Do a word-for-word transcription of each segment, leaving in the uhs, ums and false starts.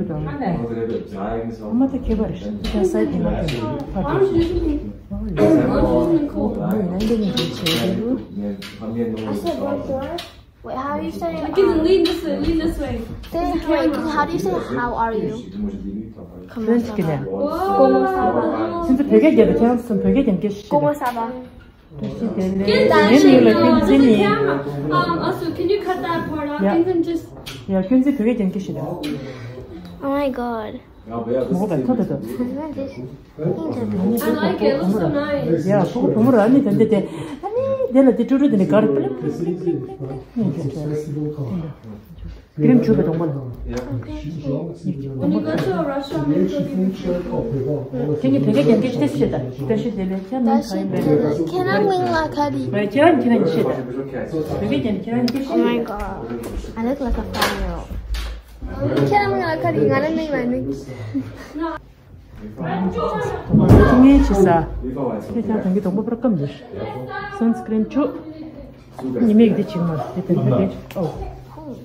གི་འདུག་ཨ་མ་ད་ཁྱད་པར་རེད། ད་སའི་དེ་མ་ཐོན་ཕར་འགྲོ་ཤོག་ཨོ་ཡིན་ན་འདི་ནི་འགྲིག་བྱས་འདུག Wait, how do you say? Lean this way, lean this way. Say, wait, how do you say how are you? French kine. Como estás? Since the pege gebe can some pege can kiss. Como estaba? Can you cut that part out? Yeah. Can you just Yeah, can you pege can kiss. Oh my god. ཡ་བོ་ཡ་བོ་ཐོ་ཐོ་ཐོ། ཡ་ཕྲུ་གུ་བུ་མོ་ར་ཨ་ནི་དེ་འདྲ་དེ། ཨ་ནི་དེ་ལ་དེ་ཀྲུ་ཀྲུ་དེ་ནི་གར་པི་ལིང་པི་ལིང་པི་ལིང་པི་ལིང་ཡིན་དེ་འདྲ། ཀྲིམ་བྱུག་པའི་གདོང་པ་ལ། When you go to a restaurant, make sure you ཁྱེད་ཉིད་བོད་སྐད་རྒྱབ་འགལ་ཞིག་བཤད་དང་། བཀྲ་ཤིས་བདེ་ལེགས། ཁྱེད་རྣམ་ཁ་ཡིན་པས། ཁྱེད་རང་མིང་ལ་ག་རེ། ཁྱེད་རང་ཁྱེད་རང་ཉིད་བཤད་དང་། བོད་སྐད་རྒྱབ་ཁྱེད་རང་ཉིད་བཤད། Oh my god. I look like a five year old. ཁྱེད་རང་མིང་ལ་ག་རེ། ང་རང་མིང་ལ་ནི། ངས་བྱེད་ས། ཁྱེད་ཀྱང་དོན་གྱི་དང་པོ་པར་སྐམ་འདིར། སན་སི་ཀྲིན་བྱུག་ཉི་མ་ཞིག་འདི་བྱེད་མ་རེད། དེ་དེ་ཨོ།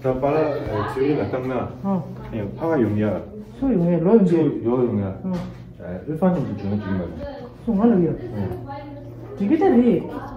ད་པཱ་ལགས་ཚོའི་ལ་བཏང་ན། ཨོ། ཕ་ག་ཡོང་ཡ། ཚུར་ཡོང་ཡ་ལོ་ཡོང་ཚུར་ཡ། ཡོང་ཡོང་ཡ། ཨོ། ཨུ་ཧྥང་ནང་དུ་བྱུང་བྱུང་བ། སུ་ང་ལ་ཡོད། ཨོ། དེ་གི་ད་རེད།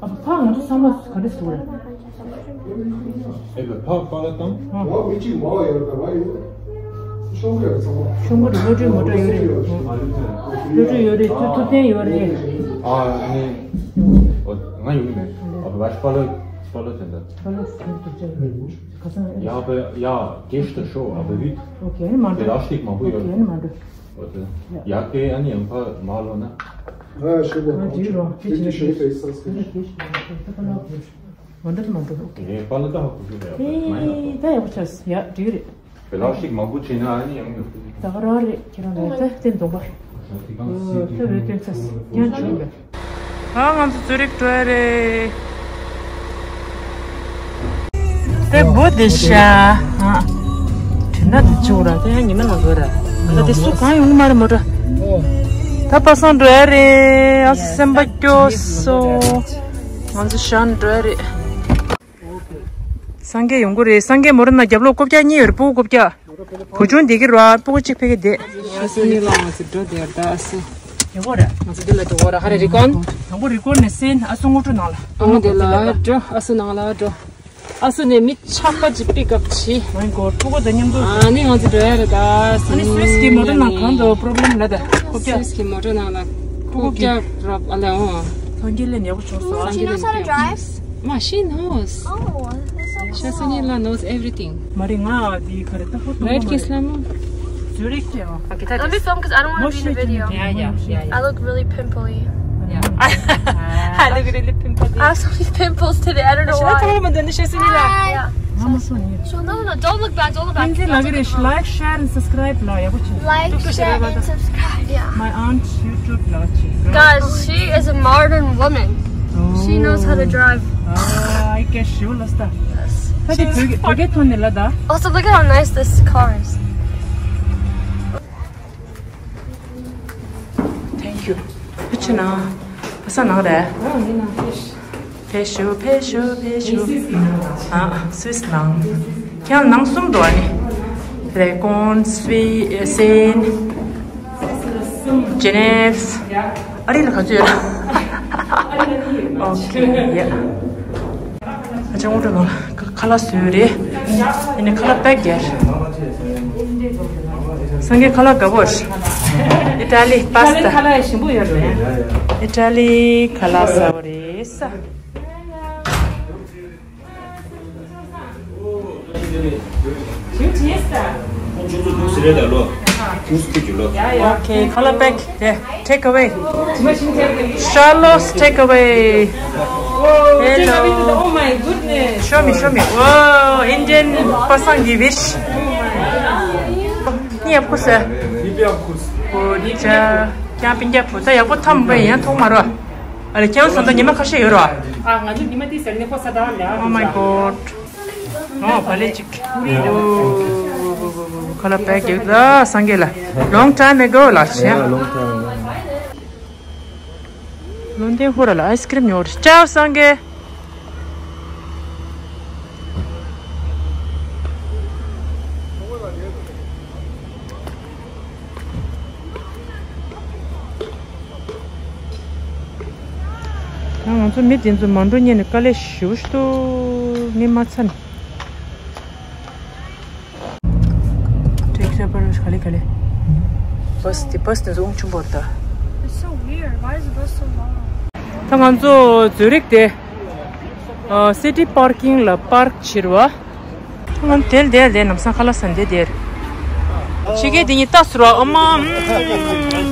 ཨ་ཕ་ང་ཚོ་ཚང་མ་ག་རེ་ཟེར་བ་རེད། ཨེ་ཕ་པཱ་ལགས་བཏང་། ཨོ། ཤོང་གི་རེད། ཚང་མ་ཤོང་གི་རེད། བློ་གྲོས་མོ་ཊ་ཡོད་རེད། བློ་གྲོས་ཡོད་རེད། ཐུབ་ཐུབ་བསྟན་ཡོད་རེད། ཨ་ནི། ཨོ། ང་ཡོང་གི་མེད། ཨ་ཕ་པཱ་ལགས་པཱ་ལགས་དེ་འདྲ། པཱ་ལགས་དེ་འདྲ་ཁ་སང་ཡ་པ་ཡ་གེ་ཤི་ཤོ་ཨ་བི་ཨོ་ཁེ་ནི་མ་འགྲོ། ལ་སྟིག་མང་པོ་ཡོད། ཨོ་ཁེ་ནི་མ་འགྲོ། ཨོ་དེ་ཡ་དེ་ཨ་ནི་ཡང་ཕ་མ་ལོ་ན། ཨ་ཤོ་གོ་ཨ་འགྲིག་རོ། ཁྱེད་ཀྱི་ཤོ་ཏེ་སི་ཨ་སི་ཁེ་ནི་གེ་ཤི་ཤོ་ཨ་ཁེ་ཤི་ཤོ་ཨ་ཁེ་ཤི་ཤོ་མ་འགྲོ་མ་འགྲོ། ཨོ་ཁེ། ཨེ་པཱ་ལགས་ད་ཧ་གོ་ཤོ་རེད། ཨེ་ད་ཡག་པོ་ཆགས་ཡ་འགྲིག་རེད། ལ་སྟིག་མང་པོ་བྱས་ན་ཨ་ནི་ཡང་མི་ཐུབ། ད་ག་རང་རེད། ཁྱེད་རང་ལ་ད་བསྟན་འདུག་པ། ཨོ་ད་བོད་དོན་ཚེ་ཡང་བྱུང་བས། ཨ་ང་ཚོ་ཛུ་རིག་འགྲོ་ཡ་རེད། དེ་བོ་དེ་ཤ། ཨ། དྲན་ན་དེ་ཆུ་ར་དེ་ཡང་ཉི་མ་ལ་འགྲོ་ར། ད་དེ་སུ་གང་ཡོང་མ་རེད་མོ་ཊ། ད་པ་སངས་འགྲོ་ཡ་རེད། ཨ་སེམས་པ་སྐྱོ་སོ། ང་ཚོ་ཤ་འགྲོ་ཡ་རེད། སངས་རྒྱས་ཡོང་གི་རེད། སངས་རྒྱས་མོ་རེད་ན་རྒྱབ་ལོགས་རྐུབ་བཀྱག་གཉིས་ཡོད་རེད། སྤུ་གུ་རྐུབ་བཀྱག་བུ་ཆུང་བསྡད་ཀྱི་རེད། སྤུ་གུ་གཅིག་ཕ་གི་བསྡད། ཤ་སུ་ནི་ལ་ང་ཚོ་འགྲོ་དེར་ད་ཨ་སུ། ཡག་པོ་རེད། ང་ཚོ་འདི་ལ་འགྲོ་གོ་ར། ཧ་རེ་རི་ཀོན། དང་པོ་རི་ཀོན་ནས་སེན་ཨ་སུ་ངོ་སྤྲོད་གནང་ལ། ཨ་མ་དེ་ལ་འགྲོ། ཨ་སུ་ནང་ལ་འགྲོ། ཨ་སུ་ནས་མི་ཆག་པ་ཅིག་པིག་ཨབ་བྱེད། མའི་གོ་ཌ། སྤུ་གུ་དང་མཉམ་དུ། ཨ་ནི་ང་ཚོ་འགྲོ་ཡ་རེད་ད། ཨ་ནི་སུད་སི་གི་མོ་ཊ་ནང་གང་དུ་པོ་རོབ་ལེམ་ལ་ད། སུད་སི་གི་མོ་ཊ་ནང་ལ་རྐུབ་བཀྱག་རབ་ཨ་ལ་འོང་། སངས་རྒྱས་ལ་ཉེ་པོ་བྱུང་སོང་། She knows how to drive? Ma, she knows. Oh, that's so cool. She knows everything. མ་རེད། ང་དེ་ག་རེ་ལྟ་བུ་ཐོག་མ་རེད། ཛུ་རིག་དེ། Okay, let me film because I don't want to be in the video. Yeah, yeah, yeah, yeah. I look really pimply. Yeah. I look really pimply. I have so many pimples today. I don't know why. Yeah. So, no, no, don't look back. Don't look back. Don't look back. Like, share and subscribe. Like, share and subscribe. Yeah. My aunt YouTube. Guys, she is a modern woman. She knows how to drive. ཨ་ཨི་ཀེ་ཤིའུ་ལ་སྟ། ད་དེ་བོད་སྐད་ཐོན་ནས་ལ་ད། Also, look at how nice this car is. Thank you. ཕེ་ཆུ་ནང་། ཕ་ས་ནང་རེད། ཕེ་ཤུ་ཕེ་ཤུ་ཕེ་ཤུ། ཨ་སུད་སི་ནང་། ཁྱེད་ནང་གསུམ་འགྲོ་ཨ་ནི། རེ་ཀོན། སུད་སི། སེན། ཇི་ནེབ། ཨ་རི་ལ་ག་ཚོད་ཡོད་ར། ཨོ་ཁེ་ཡ། ཨ་ཅག་ངོ་སྤྲོད་གནང་། ཁ་ལག་བཟོས་རེད། ཨ་ནི་ཁ་ལག་པེག་རྒྱག་སངས་རྒྱས་ཁ་ལག་དགའ་པོ་རེད། ཨི་ཊ་ལི་པཱ་སི་ཊ། ཁ་ལག་ཞིམ་པོ་ཡོད་རེད། ཨི་ཊ་ལི་ཁ་ལག་ཟ་བ་རེད་ས། ཁོང་ཆུང་ཚོ་འདུག་ཟེར་རེད་ད་ལོ། ཁྱུང་སུ་ཁྱེར་རྒྱུ་ལོ། ཡ་ཡ། ཨོ་ཁེ། ཁ་ལག་པེག་དེ། Take away. Charlotte's take away. Hello. Oh my goodness. Show me, show me. Wow, Indian person give it. ཉེ་ཕུ་སེ། ཉེ་ཕུ་སེ། ཨོ་ཅག་ཀྱང་པིན་ཀྱག་ཕུ་ད་ཡག་པོ་ཐམ་པོ་ཡང་ཐོག་མ་རོ། ཨ་ལེ་ཁྱེད་ཚོ་ད་ཉི་མ་ཁ་ཤས་ཡོད་རོ། ཨ་ང་ཚོ་ཉི་མ་དེ་ཟེར་ནས་ཁོ་ས་ད་ལ། Oh my God. ཨོ་བ་ལེ་ཅིག་ཁ་ལག་པེག་རྒྱག་ད་སངས་རྒྱས་ལ། Long time ago ལ་ཆེ། Yeah, long time ago. ལོན་ཏན་ཧུ་ར་ལ་ཨའི་སི་ཀྲིམ་ཉོ་རེ། ཅའོ་སངས་རྒྱས། ང་ཚོ་མི་དེ་ཚོ་མ་འགྲོ་ཉན་ནས་དཀའ་ལས་ཞེ་པོ་ཞིག་འདུག་མི་མ་ཚད་ནས། ཊེག་སི་པར་ག་ལེ་ག་ལེ། བྷ་སི་དེ་བྷ་སི་དེ་ཚོ་ཨོང་ཆུང་པོ་རེད་ད། It's so weird. Why is the bus so long? ད་ང་ཚོ་ཛུ་རིག་དེ་སི་ཊི་པར་ཀིང་ལ་པར་ཀི་བྱེད་རེད་པ། ང་དེར་དེར་དེར་ནམ་སང་ཁ་ལག་ཟ་འདི་དེར། ཕྱི་རྒྱལ་དེ་གཉིས་ལྟ་ཟེར་བ། ཨ་མ།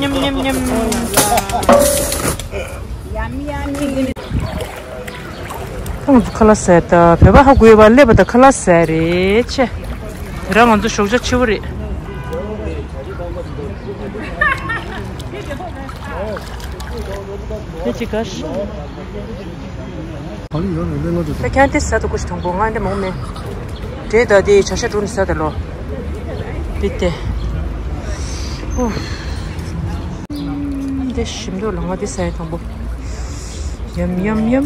ཉམ་ཉམ་ཉམ། ཁོང་ཚོ་ཁ་ལག་ཟ་ད། བོད་པ་ཧ་གོ་བ་སླེབས་པ་ད་ཁ་ལག་ཟ་རེད་ཆེ། དེ་ར་ང་ཚོ་ཞོགས་ཇ་ཆེ་བོ་རེད། དེ་ཅི་ག་ཤི། ད་ཁྱང་དེ་ཟ་ད་ཀུ་ཤི་དང་པོ་ང་འདྲ་མོ་མེད། དེ་ད་དེ་བྱ་ཤ་འགྲོ་ནི་ཟ་ད་ལོ། དེ་དེ། ཨུ། དེ་ཞིམ་འདུག་ལ། ང་དེ་ཟ་ཡ་དང་པོ། ཡམ་ཡམ། ཨུ།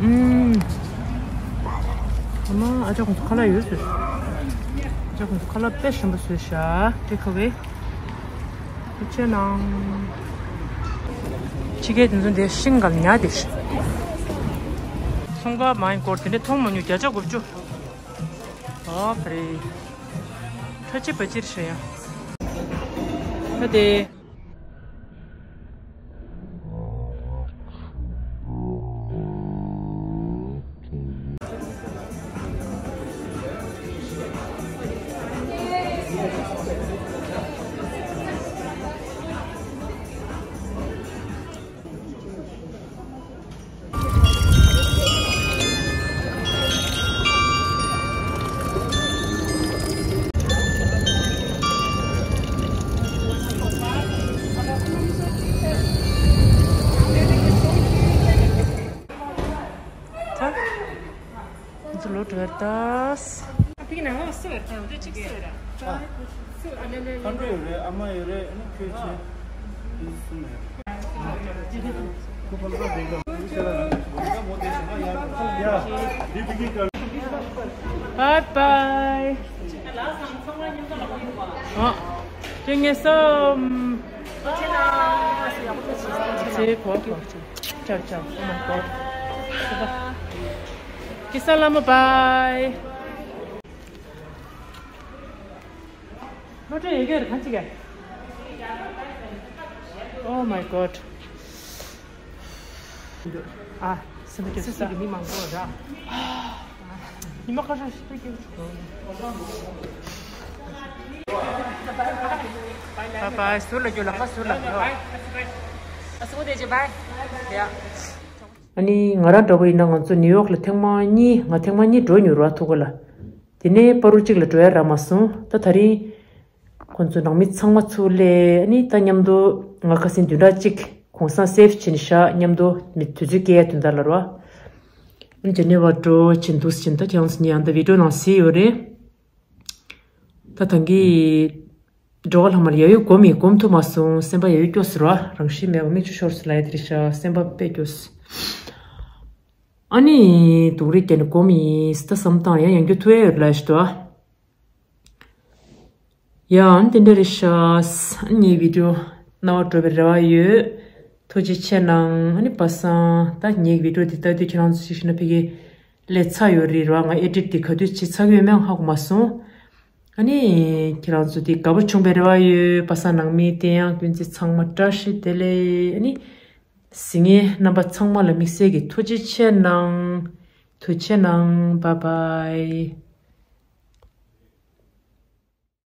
ཨུམ། ཨ་མ། ཨ་ཅག་ཁོང་ཚོ་ཁ་ལག་ཡོད་ཟེར། ཨ་ཅག་ཁོང་ཚོ་ཁ་ལག་དཔེ་ཞིམ་པོ་བཟོས་ཤག་ཊེག་ཨ་ཝེ། ཐུགས་རྗེ་གནང་། ཕྱི་རྒྱལ་དེ་ཚོ་འདིར་ཤིང་སྒང་ལ་ཉལ་བསྡད་ཤག་ཚོང་ཁང་མ་ཡིན་སྐོར་དེ་འདྲ་མཐོང་མ་མྱོང་། བརྒྱ་ཆ་དགུ་བཅུ། ཨོ་ཕ་རེ། ཁྲ་ཆེ་བ་ཅིར་ཤ་ཡ། ཨ་དེ། ད། ང་ཚོ་ལོག་འགྲོ་ཡ་རེད་ད། ཨ་ཕ་གི་ནང་ལ་སུ་ཡོད་རེད། ད་ང་ཚོ་གཅིག་སུ་ཡོད་རེད། ཨ་ནི་ནི་ནི། མཁའ་འགྲོ་ཡོད་རེད། ཨ་མ་ཡོད་རེད། ཨ་ནི་ཁྱོད་ཆེ། འདི་གསུམ་ཡོད་རེད། Bye bye. ཨ། ཁྱེད་ངེད་གསུམ། ཚེ་གོ་གོ། ཅག་ཅག། Oh my God. ཁྱེད་གསུམ་ལ་མོ་བྷའི། སློབ་གྲྭ་ཡོད་ཀྱི་རེད། གང་ཅི་ག Oh my God. ཨ། སེམས་པ་སྐྱོ་ས། སི་སི་གི་མི་མང་པོ་ར། ཉི་མ་ཁ་ཤས་ཤིག་སྐྱོ། Bye bye. ཟུར་ལ་རྒྱུགས་ལ་ཁ། ཟུར་ལ་རྒྱུགས། ཨ་ནི་ང་རང་འདྲ་པོ་ཡིན་ན། ང་ཚོ་ནིའུ་ཡོག་ལ་ཐེངས་མ་གཉིས། ང་ཐེངས་མ་གཉིས་འགྲོ་མྱོང་ར། ཐུག་ག་ལ། དེ་ནས་པ་རུ་གཅིག་ལ་འགྲོ་ཡ་རག་མ་སོང་། ད་ད་རིང་ཁོང་ཚོ་ནང་མི་ཚང་མ་ཚུར་སླེབས། ཨ་ནི་ད་མཉམ་དུ་ང་ཁ་སང་བདུན་ཕྲག་གཅིག་གུང་སེང་སེབ་བྱས་ནས་བཞག་མཉམ་དུ་མི་དུས་ཚོད་སྐྱེལ་ཡ་དོན་དག་ལ་ར། ཨ་ནི་ཇི་ནི་ཝ་འགྲོ་བྱེད་འདུག་ཟེར་ད་ཁྱེད་རང་ཚོ་ངས་ཡང་ད་བི་ཌིའོ་ནང་གཟིགས་ཡོད་རེད། ད་ད་གིན་འགྲོ་བ་ལྷག་མར་ཡ་ཡོ་སྒོམ་ཡིན། སྒོམ་ཐུབ་མ་སོང་། སེམས་པ་ཡ་ཡོ་སྐྱོ་ཟེར་བ། རང་བཞིན་མེད་པ་མིག་ཆུ་ཤོར་ཟེར་ལབ་ཡ་དེ་རེད་ཤག་སེམས་པ་དཔེ་སྐྱོ་ཟེར། ཨ་ནི་སྡུག་རུས་བརྒྱབ་ནས་སྒོམ་ཡིན་ཟེར། ད་བསམ་སྟངས་ཡང་ཡང་རྒྱུ་ཐུག་ཡ་ཡོད་ལབ་ཞིག་འདུག་ཨ། ཡ། ཨ་ནི་དེ་འདྲ་རེད་ཤག་ངའི་བི་ཌིའོ་རྣ་བར་འགྲོ་བའི་རེ་བ་ཡོད། ཐུགས་རྗེ་ཆེ་གནང་། ཨ་ནི་པ་སངས། ད་ངའི་བི་ཌིའོ་འདི་ལྟ་དུས་ཁྱེད་རང་ཚོ་ཅིག་ཤི་ན་ཕ་གི་ལས་ཚ་ཡོད་རེད་ར། ང་ཨེ་ཌིཊ་འདི་ག་དུས་བྱེད་ཚར་གི་ཡོད་མེད་ཧ་གོ་མ་སོང་། ཨ་ནི་ཁྱེད་རང་ཚོ་འདི་དགའ་པོ་བྱུང་བའི་རེ་བ་ཡོད། པ་སངས་ནང་མི་དེ་ཡང་ཀུན་གཟིགས་ཚང་མ་བཀྲ་ཤིས་བདེ་ལེགས། ཨ་ནི་གཟིགས་མཁན་རྣམ་པ་ཚང་མ་ལ་དམིགས་བསལ་གྱི་ཐུགས་རྗེ་ཆེ་གནང་། ཐུགས་རྗེ་གནང་། Bye bye.